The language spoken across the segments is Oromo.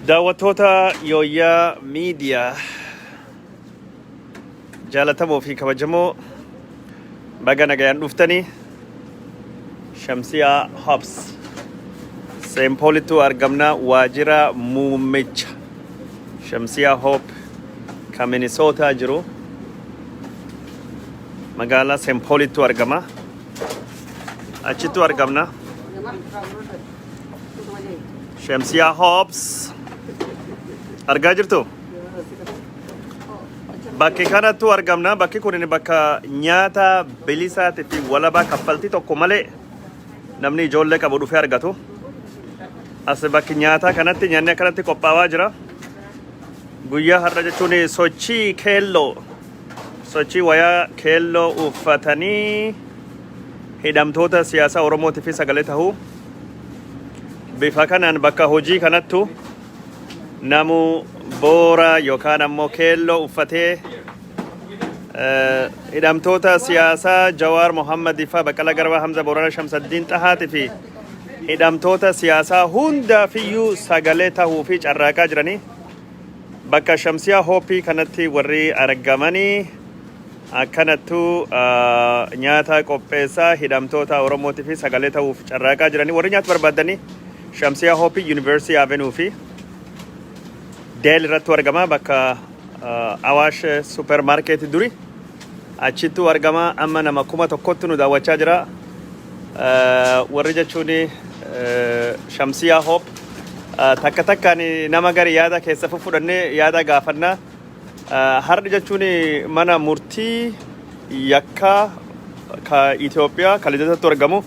Daawwattoota Yooyyaa Miidiyaa jaalatamoo fi kabajamoo, baga nagayaan dhuftanii. Shamsiyaa Hops Saint Paulittu argamna. Waajjira muummicha Shamsiyaa Hope kan Minisootaa jiru magaalaa Saint Paulittu argama. Achittu argamna. Shamsiyaa Hops argaa jirtu. Bakki kanattu argamna. Bakki kun bakka nyaata bilisaatii fi walabaa kaffaltii tokko malee namni ijoollee qabu dhufee argatu. As bakki nyaataa kanatti nyaanni akkanatti qophaa'aa jira. Guyyaa har'a jechuun sochii keelloo, sochii wayaa keelloo uffatanii hidhamtoota siyaasaa Oromootii fi sagalee tahuu bifa kanaan bakka hojii kanattu namu boora yookaan ammoo keelloo uffatee hidhamtoota siyaasaa Jawaar Mohammadii fi Baqqalaa Garbaa, Hamza Boorana, Shamsaddiin Xahaatii fi hidhamtoota siyaasaa hundaafiyyuu sagalee tahuu fi carraaqaa jiranii. Bakka Shamsiyaa Hooppii kanatti warri argamanii akkanattu nyaata qopheessaa hidhamtoota Oromootii fi sagalee ta'uuf carraaqaa jiranii. Warri nyaata barbaadanii Shamsiyaa Hooppii University Avenue fi Dale irratti argama, bakka Awaash Supermarket duri achittu argama. Amma nama 1000tti nu daawwachaa jira. Warri jechuun Shamsiyaa Hoop takka takkaan nama gari yaada keessa fudhannee yaada gaafannaa. Har'i jechuun mana murtii yakkaa ka Itoophiyaa ka Lidatatti argamu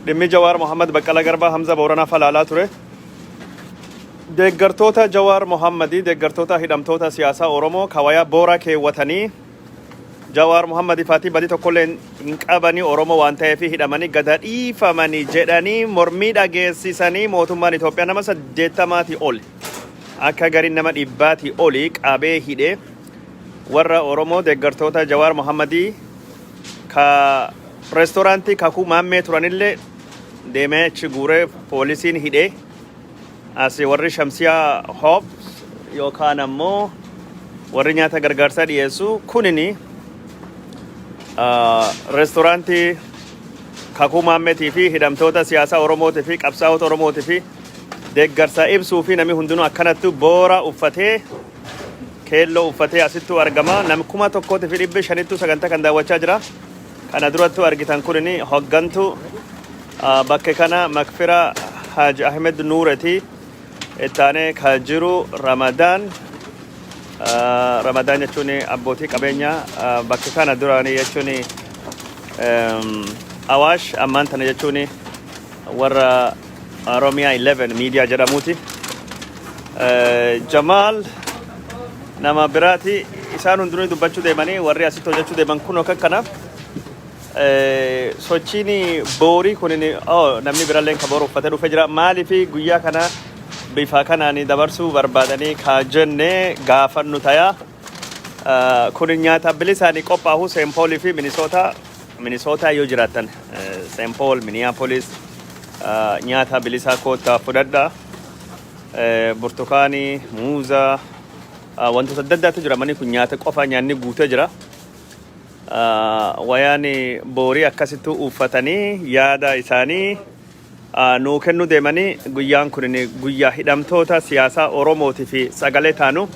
dhimmi Jawaar Mohammad, Baqqalaa Garbaa, Hamza Booranaa falaalaa ture. Deeggartoota Jawaar Mohammadii, deeggartoota hidhamtoota siyaasaa Oromoo kawayaa boora keewwatanii Jawaar Mohammadii faatii badii tokkollee hin qabanii, Oromoo waan ta'eef hidhamanii gada dhiifamanii jedhanii mormii dhageessisanii, mootummaan Itoophiyaa nama 80-tii ol, akka gariin nama 100-tii olii qabee hidhee, warra Oromoo deeggartoota Jawaar Mohammadii ka reestooraantii Kakuu Maammee turanillee deemee achi guuree poolisiin hidhee, as warri Shamsiyaa Hoop yookaan ammoo warri nyaata gargaarsaa dhiyeessu kunini reestooraantii Kakuu Maammeetii fi hidhamtoota siyaasaa Oromootii fi qabsaa'ota Oromootii fi deeggarsa ibsuu fi namni hundinuu akkanatti boora uffatee, keelloo uffatee asittuu argama. Namni 1500-ttuu sagantaa kan daawwachaa jira. Kana durattuu argitan kunini hoggantu bakka kana Makfira Haji Ahmed Nuureti. Ittaanee ka jiru Ramadaan. Ramadaan jechuun abbootii qabeenyaa bakka kana duraanii jechuun Awaash, ammaan tana jechuun warra Oromiyaa 11 miidiyaa jedhamuuti. Jamaal nama biraati. Isaan hundinuu dubbachuu deemanii, warri asitti hojjechuu deeman kun akka kanaaf sochiin boorii kun, oh, namni birallee ka boora uffatee dhufee jira. Maaliif guyyaa kana bifa kanaan dabarsuu barbaadanii ka jenne gaafannu tayaa. Kun nyaata bilisaanii qophaa'u Saint Paulii fi Minnesota. Minnesota yoo jiraattan, Saint Paul, Minneapolis, nyaata bilisaa koottaa fudhadha. Burtukaanii, muuza, wantoota adda addaatu jira. Manni kun nyaata qofa, nyaanni guutee jira. Wayaan boorii akkasitti uffatanii yaada isaanii nuu kennuu deemanii. Guyyaan kun guyyaa hidhamtoota siyaasaa Oromootii fi sagalee taanu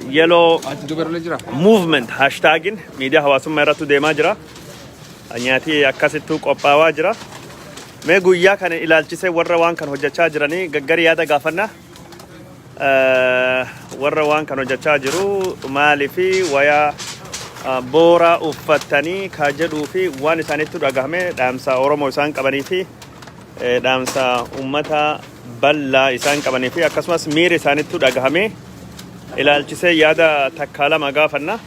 yellow Ati dubarri jira. movement hashtagin miidiyaa hawaasummaa irratti deemaa jira. Nyaati akkasittuu qophaawaa jira. Mee guyyaa kana ilaalchisee warra waan kan hojjechaa jiranii gaggarii yaada gaafannaa. Warra waan kan hojjechaa jiru maaliifi wayaa booraa uffatanii ka jedhuu fi waan isaanitti dhagahame, dhaamsa Oromoo isaan qabanii fi dhaamsa uummata bal'aa isaan qabanii fi akkasumas miira isaanitti dhagahame ilaalchisee yaada takkaa lama gaafanna.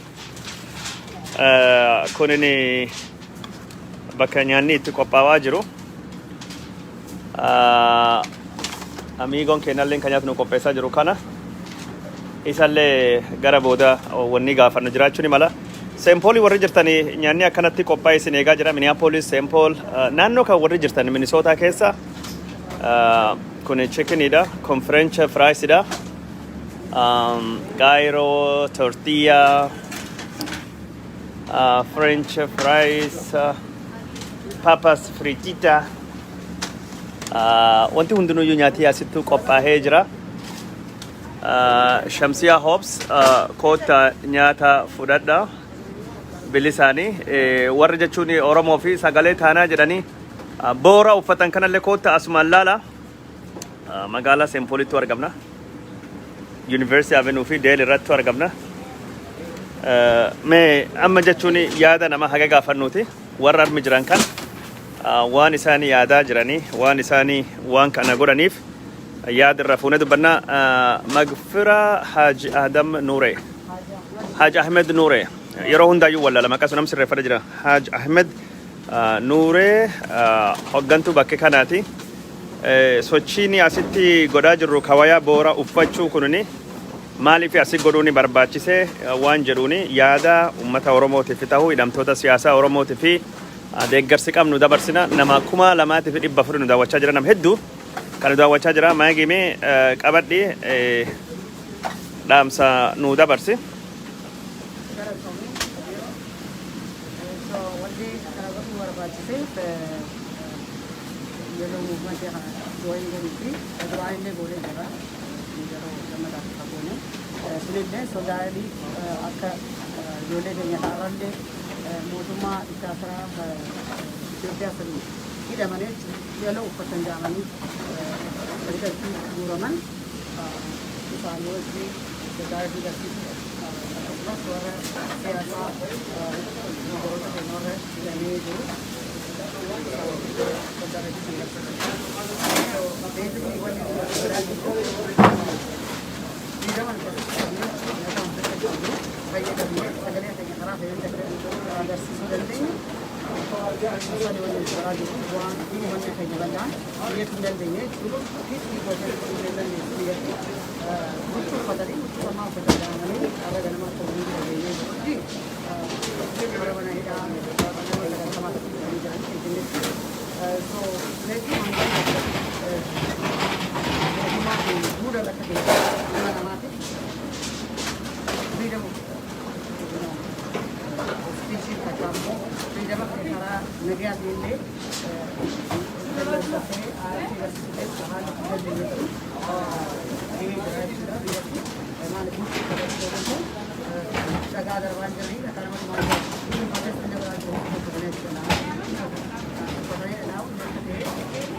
Kunin bakka nyaanni itti qophaa'aa jiru. Amiigoon keenyallee kan nyaata nu qopheessaa jiru kana. Isallee gara booda wanni gaafannu jiraachuu ni mala. Saint Paulii warri jirtanii nyaanni akkanatti qophaa'ee isin eegaa jira. Minneapolis, Saint Paul, naannoo kan warri jirtan Minnesota keessa Kun chickenidha, kun French friesidha. Gyro, tortilla, French fries, papas fritita. Wanti hundinuyyuu nyaatii asittuu qophaa'ee jira. Shamsiyaa Hobbs, koota nyaata fudhadha. Bilisaanii warri jechuun Oromoo fi sagalee taanaa jedhanii boora uffatan kanallee koota asumaan laala. Magaalaa Saint Paulitti argamna. University Avenue fi Dale irratti argamna. Mee amma jechuun yaada nama haga gaafannuuti warra armi jiran kan waan isaanii yaadaa jiranii, waan isaanii waan kana godhaniif yaada irra fuunee dubbannaa. Magfira Haji Adam Nuure, Haji Ahmed Nuure, yeroo hundaayyuu wallaalama, akkasuma nam sirreeffadha jira. Haji Ahmed Nuure hoggantuu bakkee kanaati. Sochiin asitti godhaa jirru kawayaa boora uffachuu kunini maaliif asi godhuuni barbaachise waan jedhuuni yaada ummata Oromootiif ta'u, hidhamtoota siyaasaa Oromootiif fi deeggarsi qabnu dabarsina. Nama 2400 nu daawwachaa jira, nama hedduu kan nu daawwachaa jira. Maagimee qabadhi, dhaamsa nu dabarsi. Galatoomii. So wanti kana godhuu barbaachiseef yeroo movementii kana join godhuu fi duraan illee goonee jira, yeroo lammataaf akka goone sunillee sodaalii akka ijoollee keenya har'allee mootummaa diktaatoraa Itoophiyaa sanii hidhamanii yellow uffatan jedhamanii hidhatti guuraman isaanii wajjin solidarity agarsiisu, akkasumas warra siyaasaa nagoroota keenya warra hidhamee jiru solidarity kan agarsiisu. So basically wanni godhaa jirru freedom nyaata hunda qabnu fayyadamnee sagalee keenya karaa fayyadamee agarsiisuu dandeenyu. Sani wanni godhaa jirru bu'aan uummanni keenya bal'aan biyyatti hin dandeenye jechuudha. 50% hin dandeessu biyyatti huccuu uffatanii, huccuu samaa uffatan jedhamanii har'a ganama akka hundi dhageenyee jirutti bara mana hidhaa nama 90 tokko hidhamanii jiran Finfinneetti. So leetii hanga mootummaa fi duudha akka ta'e nama namaatiif freedom of speech takka immoo freedom karaa nagayaatiin illee dallalfatee aartii agarsiisuu haala itti dandeenyetti gahee jira jechuudha biyyatti. Maaliif huccuu uffatanii dhagaa darbaa jiranii akka namatti maal protest illee godhaa jiru uffatanii jechuudha. Uffatanii akka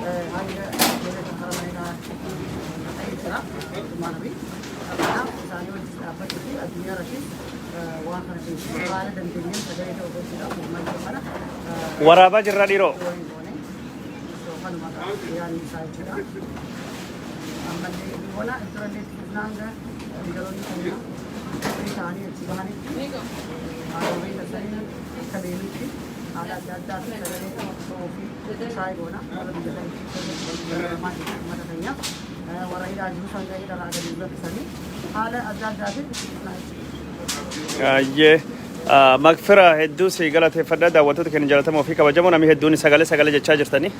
ta'e hanga ijoollee kan karaa mana ta'ee jira mootummaan Abiy. Kanaaf isaanii wajjin dhaabbachuu fi addunyaa irrattis waan kana beeksisuu haala dandeenyeen sagalee ta'uu gochuudhaaf uummata kana Waraabaa jirra dhiiroo. join goone. So kanuma yaadni isaa jechuudha. Ammallee bona durallee itti fufnaa hanga leaderoonni keenya free ta'anii achi bahanitti, haadholii tasanii akka deemitti haala adda addaa fi sagalee ta'uu fi try goona warra biyya kana uummata keenyaaf warra hidhaa jiru san gahee dhalaa gadi lakkisanii haala adda addaatiin itti fufnaa jechuudha. Ayyee. Magfira, hedduu si galateeffadha. Daawwattoota keenya jaallatamoo fi kabajamoo, namni hedduun sagalee sagalee jechaa jirtanii.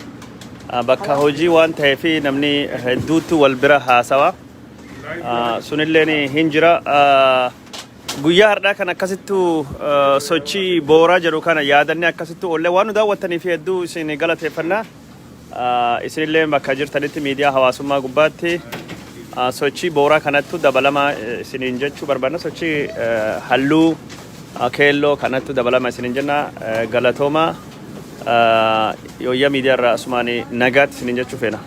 Bakka hojii waan ta'eef namni hedduutu wal bira haasawa. Sunilleen hin jira. Guyyaa har'aa kan akkasittu sochii booraa jedhu kana yaadannee akkasittu oollee waan nu daawwattaniif hedduu isin galateeffannaa. Isinillee bakka jirtanitti miidiyaa hawaasummaa gubbaatti sochii booraa kanattu dabalama isiniin jechuu barbaadna. Sochii halluu keelloo kanattu dabalama isiniin jenna. Galatooma, yooyyaa miidiyaa irraa asumaan nagaatti isiniin jechuu feena.